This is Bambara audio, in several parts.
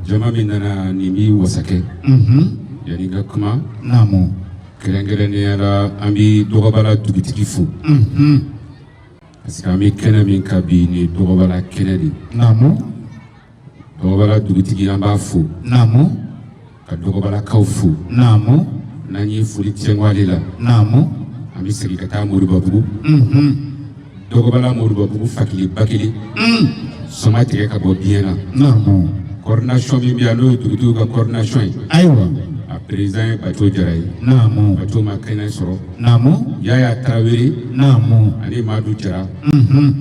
Jama min nana nin b'i wasakɛ. Yanni n ka kuma, kɛrɛnkɛrɛnnenya la, an bɛ Dɔgɔbala dugutigi fo, parce que an bɛ kɛnɛ min kan bi, nin ye Dɔgɔbala kɛnɛ de ye. Dɔgɔbala dugutigi, an b'a fo, ka Dɔgɔbalakaw fo. N'an ye foli tɛnku ale la, an bɛ segin ka taa Moribabugu. Dɔgɔbala Moribabugu, fakelen ba kelen, sɔma tigɛ ka bɔ biɲɛ na. Coordination min bɛ yan, n'o ye dugutigiw ka coordination ye, a président ye Baco Jara ye. Baco ma kɛnɛ sɔrɔ. Yaya Tarawele ani Madu Jara,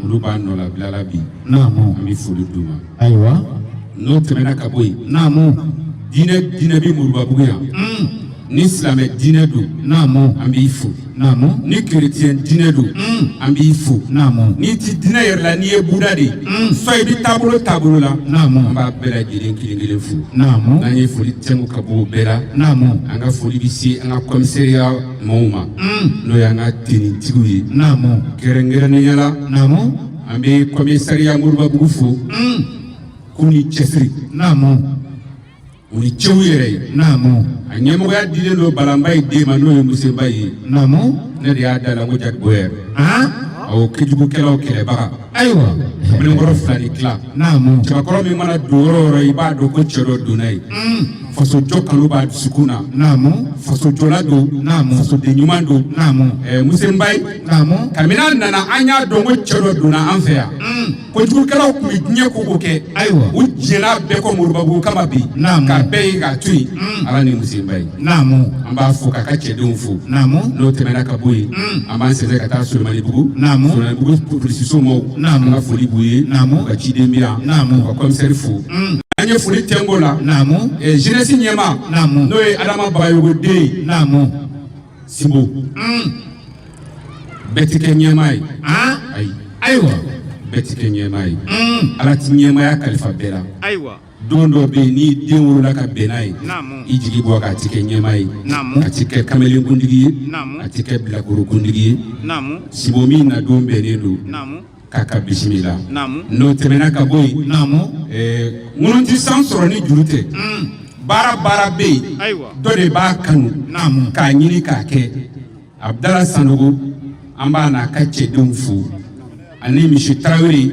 olu b'a nɔlabila la bi. An bɛ foli d'u ma. N'o tɛmɛna ka bɔ yen, diinɛ diinɛ bɛ Moribabugu yan, ni silamɛ diinɛ don, an b'i fo. Ni kerecɛn diinɛ don, an b'i fo. N'i ti diinɛ yɛrɛ la, n'i ye buda de ye, soit i bɛ taabolo taabolo la, an b'a bɛɛ lajɛlen kelen kelen fo. N'an ye foli tɛnku ka bɔ o bɛɛ la, an ka foli bɛ se an ka commissariat maaw ma, n'o y'an ka tenitigiw ye. Kɛrɛnkɛrɛnnenya la, an bɛ commissariat Moribabugu fo k'u ni cɛsiri, u ni cɛw yɛrɛ ye. A ɲɛmɔgɔya dilen don Balanba ye den ma, n'o ye Musenba ye. Ne de y'a da la ko Jacques Boyer, awɔ, kojugukɛlaw kɛlɛbaga. Kamalenkɔrɔ fila ni tila. Cɛbakɔrɔ min mana don yɔrɔ o yɔrɔ, i b'a dɔn ko cɛ dɔ donna yen. Fasojɔ kanu b'a dusukun na. Fasojɔla don. Fasoden ɲuman don. Musenba ye, kabini a nana, an y'a dɔn ko cɛ dɔ donna an fɛ yan. Kojugukɛlaw tun bɛ diɲɛ ko ko kɛ, u jɛnna bɛɛ kɔ Moribabugu kama bi, k'a bɛɛ ye k'a to yen. Ala ni Musenba ye, an b'a fo k'a ka cɛdenw fo. N'o tɛmɛna ka bɔ yen, an b'an sɛnsɛn ka taa Solomanibugu. Solomanibugu polisiso maaw, an ka foli b'u ye. U ka ciden bɛ yan, u ka commissaire fo. An ye foli tɛnko la, jeunesse ɲɛmaa, n'o ye Adama Bagayogo den ye, Sinbo. Bɛɛ ti kɛ ɲɛmaa ye. Ayi, bɛɛ ti kɛ ɲɛmaa ye. Ala ti ɲɛmaaya kalifa bɛɛ la. Don dɔ bɛ yen, n'i den wolola ka bɛn n'a ye, i jigi bɔ k'a ti kɛ ɲɛmaa ye, a ti kɛ kamalenkundigi ye, a ti kɛ bilakorokuntigi ye. Sinbo min na don bɛnnen don k'a ka bisimila. N'o tɛmɛna ka bɔ yen, ŋunu ti san sɔrɔ ni juru tɛ. Baara baara bɛ yen, dɔ de b'a kanu k'a ɲini k'a kɛ. Abudala Sanogo, an b'a n'a ka cɛdenw fo, ani Misi Tarawele,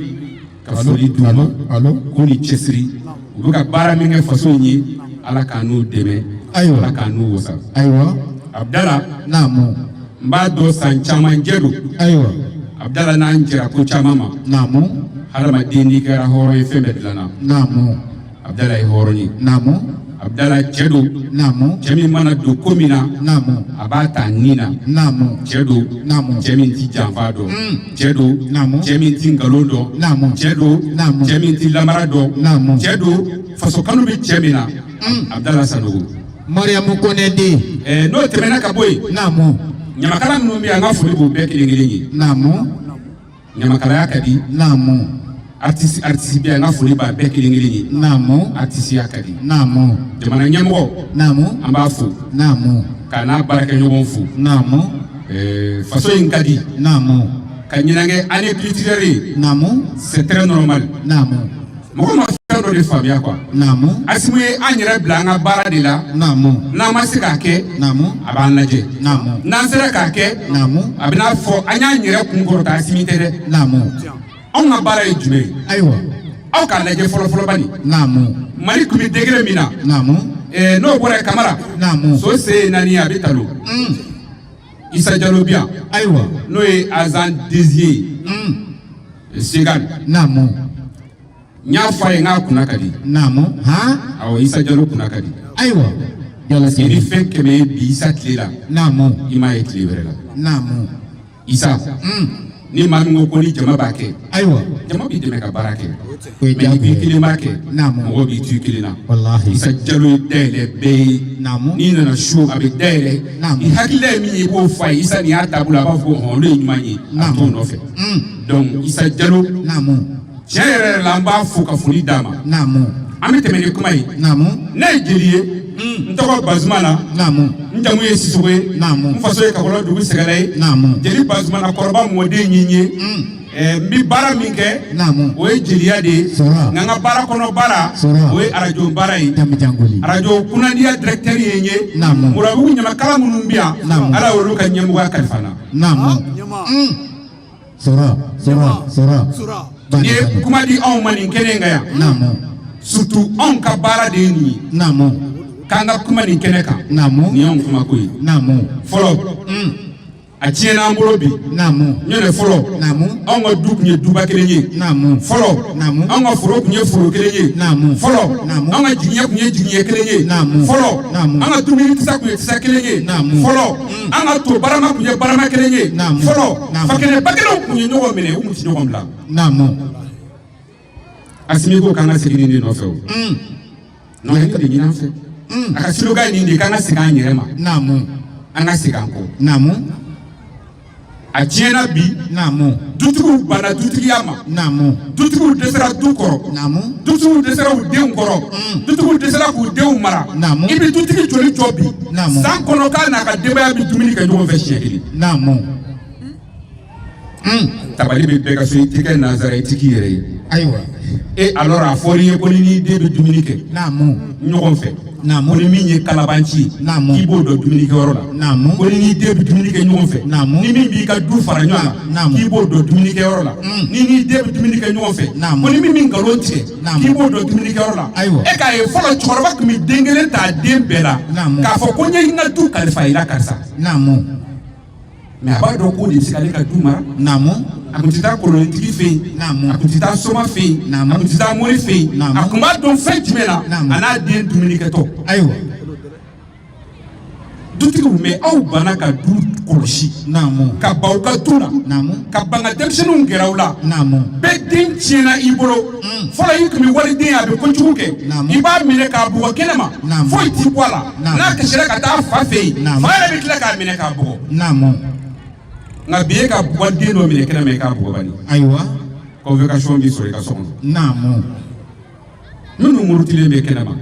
ka foli d'u ma k'u ni cɛsiri. U bɛ ka baara min kɛ faso in ye, Ala k'an n'u dɛmɛ, Ala k'an n'u wasa. Abudala, n b'a dɔn san caman jɛ don. Abudala n'an jɛra ko caman ma. Hadamaden, n'i kɛra hɔrɔn ye, fɛn bɛɛ dilanna. Abudala ye hɔrɔn ye. Abudala cɛ don. Cɛ min mana don ko min na, a b'a ta nin na. Cɛ don, cɛ min ti janfa dɔn. Cɛ don, cɛ min ti nkalon dɔn. Cɛ don, cɛ min ti lamara dɔn. Cɛ don, faso kanu bɛ cɛ min na. Abudala Sanogo. Mariamu Kone den. N'o tɛmɛna ka bɔ yen, ɲamakala minnu bɛ yan, an ka foli b'u bɛɛ kelen kelen ye. Ɲamakalaya ka di. Artiste artiste bɛ yan, an ka foli b'a bɛɛ kelen kelen ye. Artisiya ka di. Jamana ɲɛmɔgɔ, an b'a fo k'a n'a baarakɛɲɔgɔn fo. Faso in ka di. Ka ɲinan kɛ année culturelle ye, c'est très normal. Mɔgɔ ma fɛn dɔ de faamuya quoi. Asimi ye an yɛrɛ bila an ka baara de la. N'an ma se k'a kɛ, a b'an lajɛ. N'an sera k'a kɛ, a bɛna fɔ an y'an yɛrɛ kun kɔrɔta. Asimi tɛ dɛ. Anw ka baara ye jumɛn ye? Aw k'a lajɛ fɔlɔ fɔlɔ bani. Mali tun bɛ degré min na, n'o bɔra yen, Kamara, so sen ye naani ye, a bɛ talo. Isa Jalo bi yan, n'o ye agent désigné ye Segal. N y'a fɔ a ye n k'a kunna ka di. Awɔ, Isa Jalo kunna ka di. Jalo. I ni fɛn 100 ye bi Isa tile la, i m'a ye tile wɛrɛ la. Isa, ni maa min ko ko ni jama b'a kɛ, jama b'i dɛmɛ ka baara kɛ. O ye Mais ni diyagoya i ye. kelen b'a kɛ, mɔgɔw b'i to i kelen na. Isa Jalo ye dayɛlɛ bɛɛ ye. N'i nana su, a bɛ dayɛlɛ. I hakilila ye min ye, i b'o fɔ a ye. Isa, nin y'a taabolo, a b'a fɔ ko hɔn, olu ye ɲuman ye, a t'o nɔfɛ. Donc Isa Jalo, tiɲɛ yɛrɛ yɛrɛ la, an b'a fo ka foli d'a ma. An bɛ tɛmɛ ni kuma ye. Ne ye jeli ye, n tɔgɔ Bazumana, n jamu ye Sisoko ye, n faso ye Kakɔlɔ dugu Sɛgɛlɛ ye. Jeli Bazumana kɔrɔba mɔden ye n ye. N bɛ baara min kɛ, Naamu. o ye jeliya de ye. Sɔrɔ. Nka n ka baara kɔnɔ baara, Sɔrɔ. o ye arajo baara ye. Jami jangoli. Arajo Kunnadiya directeur ye n ye. Naamu. Moribabugu ɲamakala minnu bɛ yan, Naamu. Ala y'olu ka ɲɛmɔgɔya kalifa n na. Naamu. Sɔrɔ, sɔrɔ, sɔrɔ. N'i ye kuma di anw ma nin kɛnɛ in kan yan, Naamu. surtout anw ka baara de ye nin ye, Naamu. k'an ka kuma nin kɛnɛ kan, Naamu. nin y'anw kumako ye. Naamu. Fɔlɔ, a tiɲɛna an bolo bi. Naamu. Ɲɔntɛ fɔlɔ, Naamu. anw ka du tun ye duba kelen ye. Naamu. Fɔlɔ, Naamu. anw ka foro tun ye foro kelen ye. Naamu. Fɔlɔ, Naamu. anw ka jigiɲɛ tun ye jigiɲɛ kelen ye. Naamu. Fɔlɔ, Naamu. an ka dumuni tisa tun ye tisa kelen ye. Naamu. Fɔlɔ, an ka to barama tun ye barama kelen ye. Naamu. Fɔlɔ, Naamu. fakelen bakelenw tun ye ɲɔgɔn minɛ, u tun tɛ ɲɔgɔn bila. Naamu. Asimi ko k'an ka segin nin de nɔfɛ o. Non, a ye nin de ɲini an fɛ. A ka slogan ye nin de ye, k'an ka segin an yɛrɛ ma, Naamu. an ka segin an kɔ. Naamu. A tiɲɛna bi. Naamu. Dutigiw banna dutigiya ma. Naamu. Dutigiw dɛsɛra du kɔrɔ. Naamu. Dutigiw dɛsɛra u denw kɔrɔ. Dutigiw dɛsɛra k'u denw mara. Naamu. I bɛ dutigi joli jɔ bi, Naamu. san kɔnɔ, k'a n'a ka denbaya bɛ dumuni kɛ ɲɔgɔn fɛ siɲɛ kelen? Naamu. Tabali bɛ bɛɛ ka so, i tɛ kɛ nanzara ye, i tɛ k'i yɛrɛ ye. Ayiwa. E alors, a fɔr'i ye ko ni n'i den bɛ dumuni kɛ Naamu. ɲɔgɔn fɛ, Naamu. ko ni min ye kalabanci ye, Naamu. k'i b'o dɔn dumunikɛyɔrɔ la. Naamu. Ko ni n'i den bɛ dumuni kɛ ɲɔgɔn fɛ, Naamu. ni min b'i ka du fara ɲɔgɔn kan, Naamu. k'i b'o dɔn dumunikɛyɔrɔ la. Ni n'i den bɛ dumuni kɛ ɲɔgɔn fɛ, Naamu. ko ni min bɛ nkalon tigɛ, Naamu. k'i b'o dɔn dumunikɛyɔrɔ la. Ayiwa. E k'a ye, fɔlɔ cɛkɔrɔba tun bɛ den kelen ta den bɛɛ la, Naamu. k'a fɔ ko n ye n ka du kalifa i la, karisa. Naamu. Mais a b'a dɔn k'o de bɛ se k'ale ka du mara. Naamu. A tun tɛ taa kolonitigi fɛ yen. Naamu. A tun tɛ taa soma fɛ yen. Naamu. A tun tɛ taa mori fɛ yen. Naamu. A tun b'a dɔn fɛn jumɛn na, Naamu. a n'a den dumunikɛtɔ. Ayiwa. Dutigiw, mais aw banna ka du kɔlɔsi, Naamu. ka ban aw ka du la, Naamu. ka ban ka denmisɛnninw gɛrɛ aw la. Naamu. Bɛɛ den tiɲɛna i bolo. Fɔlɔ, i tun bɛ waliden ye, a bɛ kojugu kɛ, Naamu. i b'a minɛ k'a bugɔ kɛnɛ ma, Naamu. foyi t'i bɔ a la. Naamu. N'a kasira ka taa fa fɛ yen, Naamu. fa yɛrɛ bɛ tila k'a minɛ k'a bugɔ. Naamu. Nka bi, e ka waliden dɔ minɛ kɛnɛ ma, i k'a bugɔ bani, Ayiwa. convocation b'i sɔrɔ i ka so kɔnɔ. Naamu. Minnu murutilen bɛ kɛnɛ ma,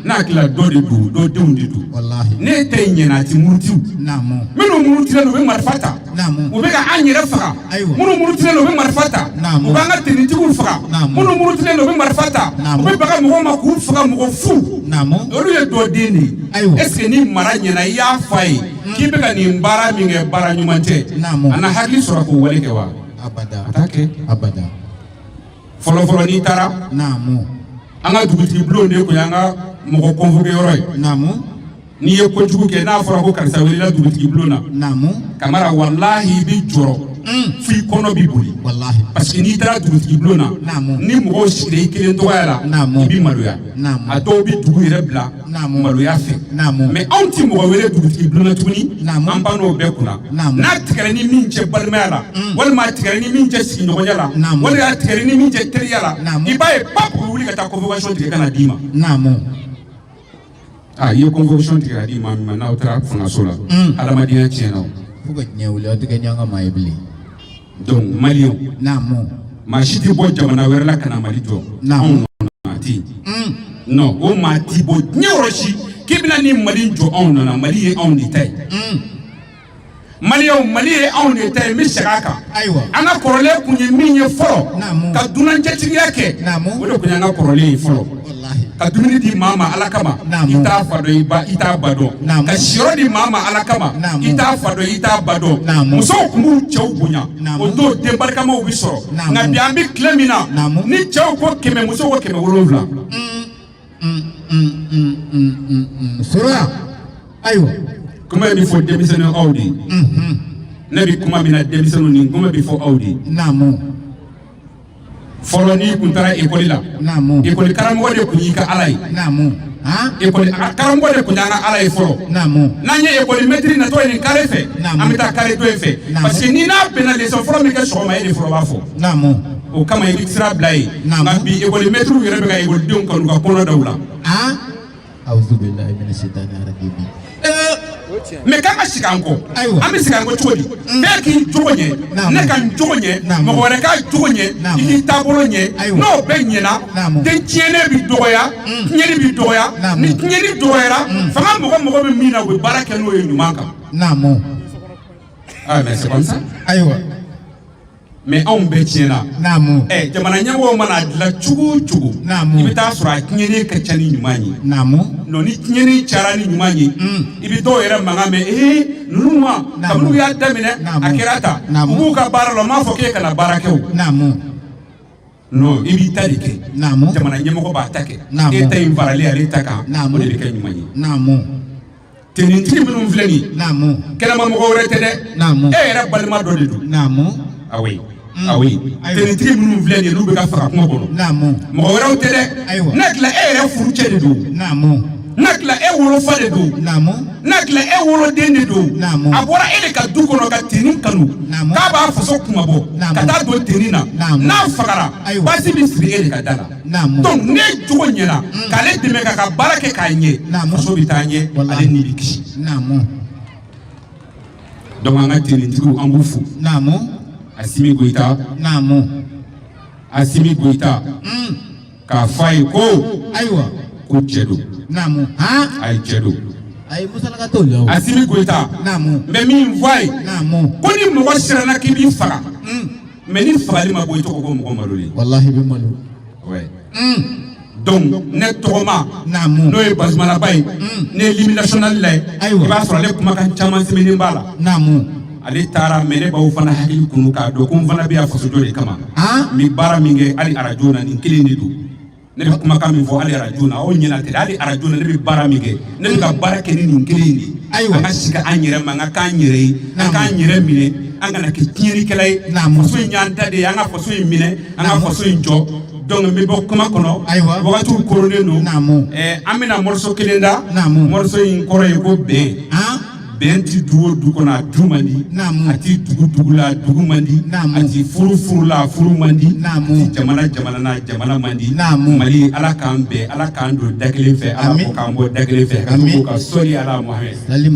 n'a hakili la dɔ de don, dɔ denw de don. Walahi. Ne tɛ ɲɛna, a ti murutiw. Naamu. Minnu murutilen don, u bɛ marifa ta, Naamu. u bɛ ka an yɛrɛ faga. Ayiwa. Minnu murutilen don, u bɛ marifa ta, Naamu. u b'an ka tenitigiw faga. Naamu. Minnu murutilen don, u bɛ marifa ta, Naamu. u bɛ baga mɔgɔw ma k'u faga, mɔgɔ fu. Naamu. Olu ye dɔ den de ye. Ayiwa. Est ce que ni mara ɲɛna, i y'a fɔ a ye k'i bɛ ka nin baara min kɛ, baara ɲuman tɛ, Naamu. a na hakili sɔrɔ k'o wale kɛ wa? Abada. A t'a kɛ. Abada. Fɔlɔ fɔlɔ, n'i taara Naamu. an ka dugutigi bulon de tun y'an ka mɔgɔ convoqué yɔrɔ ye. Naamu. N'i ye kojugu kɛ, n'a fɔra ko karisa welela dugutigi bulon na, Naamu. Kamara, walahi, i bɛ jɔrɔ f'i kɔnɔ b'i boli, Walahi. parce que n'i taara dugutigi bulon na, Naamu. ni mɔgɔw sigira i kelen tɔgɔya la, Naamu. i b'i maloya. Naamu. A dɔw bɛ dugu yɛrɛ bila Naamu. maloya fɛ. Naamu. Mais anw ti mɔgɔ wele dugutigi bulon na tuguni. Naamu. An ban n'o bɛɛ kunna. Naamu. N'a tigɛra ni min cɛ balimaya la, walima a tigɛra ni min cɛ sigiɲɔgɔnya la, Naamu. walima a tigɛra ni min cɛ teriya la, Naamu. i b'a ye pap, u bɛ wuli ka taa convocation tigɛ ka na d'i ma. Naamu. Aa, i ye convocation tigɛ ka di maa min ma, n'aw taara fangaso la, adamadenya tiɲɛna o. Fo ka diɲɛ wuli, aw tɛ kɛ ɲɔgɔn ka maa ye bilen. Donc maliyɛnw, Naamu. maa si tɛ bɔ jamana wɛrɛ la ka na Mali jɔ. Naamu. Anw nɔ na, a tɛ yen. Non, o maa ti bɔ diɲɛ yɔrɔ si k'i bɛna ni Mali jɔ anw nɔ na. Mali ye anw de ta ye. Maliyɛnw, Mali ye anw de ta ye. N bɛ segin a kan. Ayiwa. An ka kɔrɔlen kun ye min ye fɔlɔ, Naamu. ka dunancɛtigiya kɛ, Naamu. o de kun y'an ka kɔrɔlen ye fɔlɔ. Walahi. Ka dumuni di maa ma Ala kama, Naamu. i t'a fa dɔn, i ba, i t'a ba dɔn. Naamu. Ka siyɔrɔ di maa ma Ala kama, Naamu. i t'a fa dɔn, i t'a ba dɔn. Naamu. Musow kun b'u cɛw bonya. Naamu. O don, den barikamaw bɛ sɔrɔ. Naamu. Nka bi, an bɛ tile min na, Naamu. ni cɛw ko 100, musow ko 700. Sora. Ayiwa. Kuma in bɛ fɔ denmisɛnnin aw de ye. Ne bɛ kuma min na, denmisɛnninw, nin kuma bɛ fɔ aw de ye. Naamu. Fɔlɔ, n'i kun taara ekɔli la, Naamu. ekɔli karamɔgɔ de kun y'i ka Ala ye. Naamu. Han. Ekɔli a karamɔgɔ de kun y'an ka Ala ye fɔlɔ. Naamu. N'an ye ekɔli mɛtiri natɔ ye nin carré fɛ, Naamu. an bɛ taa carré dɔ in fɛ, Naamu. parce que ni n'a bɛnna leçon fɔlɔ min kɛ sɔgɔma, e de fɔlɔ b'a fɔ. Naamu. O kama i bɛ sira bila yen. Naamu. Nka bi, ekɔli mɛtiriw yɛrɛ bɛ ka ekɔlidenw kanu ka kɔnɔ da u la. Han. Awuzu billahi mina shaitani rajim. Mais k'an ka segin an kɔ. Ayiwa. An bɛ segin an kɔ cogo di? Bɛɛ k'i jogo ɲɛ. Naamu. Ne ka n jogo ɲɛ, Naamu. mɔgɔ wɛrɛ k'a jogo ɲɛ, Naamu. i k'i taabolo ɲɛ. Ayiwa. N'o bɛɛ ɲɛna, Naamu. den tiɲɛnen bɛ dɔgɔya, tiɲɛni bɛ dɔgɔya. Naamu. Ni tiɲɛni dɔgɔyara, fanga mɔgɔ mɔgɔ bɛ min na, u bɛ baara kɛ n'o ye ɲuman kan. Naamu. Ah, mais c'est comme ça. Ayiwa. Mais anw bɛɛ tiɲɛna. Ɛ, jamana ɲɛmɔgɔw mana dilan cogo o cogo, Naamu. i bɛ taa sɔrɔ a tiɲɛni ka ca ni ɲuman ye. Non, ni tiɲɛni cayara ni ɲuman ye, i bɛ dɔw yɛrɛ mankan mɛn: ee, ninnu ma, kabini u y'a daminɛ, a kɛra tan. U b'u ka baara la, u m'a fɔ k'e kana baara kɛ o. Non, i b'i ta de kɛ. Jamana ɲɛmɔgɔ b'a ta kɛ. E ta in faralen ale ta kan, o de bɛ kɛ ɲuman ye. Tenitigi minnu filɛ nin ye, kɛnɛma mɔgɔ wɛrɛ tɛ dɛ. E yɛrɛ balima dɔ de don. Ayi, ayi. Tenitigi minnu filɛ nin ye, n'u bɛ ka faga kungo kɔnɔ, mɔgɔ wɛrɛw tɛ dɛ. N'a tila, e yɛrɛ furucɛ de don. N'a tila, e wolofa de don. N'a tila, e woloden de don. A bɔra e de ka du kɔnɔ ka tenue kanu, k'a b'a faso kunmabɔ ka taa don tenue na. N'a fagara, basi bɛ siri e de ka da la. Donc ne jogo ɲɛna k'ale dɛmɛ k'a ka baara kɛ k'a ɲɛ, faso bɛ taa ɲɛ, ale ni bɛ kisi. Donc an ka tenitigiw, an b'u fo. Asimi Goyita, Asimi Goyita, k'a fɔ a ye ko ko cɛ don. A ye cɛ don. Ayi, musalaka t'o la o. Asimi Goyita, n bɛ min fɔ a ye, ko ni mɔgɔ siranna k'i b'i faga, mais ni fagali ma bɔ i tɔgɔ ko mɔgɔ malolen. Walahi, bɛ malo. Ouais. Donc ne tɔgɔma, n'o ye Bazumanaba ye, ne ye l'hymne national la ye, i b'a sɔrɔ ale kumakan caman sɛbɛnnen b'a la. Ale taara, mais ne b'aw fana hakili kunu k'a dɔn ko n fana bɛ yan fasojɔ de kama. N bɛ baara min kɛ hali arajo na, nin kelen de don. Ne bɛ kumakan min fɔ hali arajo na, aw ɲɛna tɛ dɛ, hali arajo na, ne bɛ baara min kɛ, ne bɛ ka baara kɛ ni nin kelen in de ye. An ka sigi an yɛrɛ ma, an ka k'an yɛrɛ ye, an k'an yɛrɛ minɛ, an kana kɛ tiɲɛnikɛla ye. Faso in y'an ta de ye, an ka faso in minɛ, an ka faso in jɔ. Donc n bɛ bɔ kuma kɔnɔ, wagatiw koronnen don. An bɛna morceau kelen da. Morceau in kɔrɔ ye ko bɛn. Bɛn ti du o du kɔnɔ, a du man di. A ti dugu dugu la, a dugu man di. A ti furu furu la, a furu man di. A ti jamana jamana na, jamana man di. Mali, Ala k'an bɛn, Ala k'an don da kelen fɛ, Ala ko k'an bɔ da kelen fɛ, ka to k'o ka sɔli ala Muhamɛd. Salimu.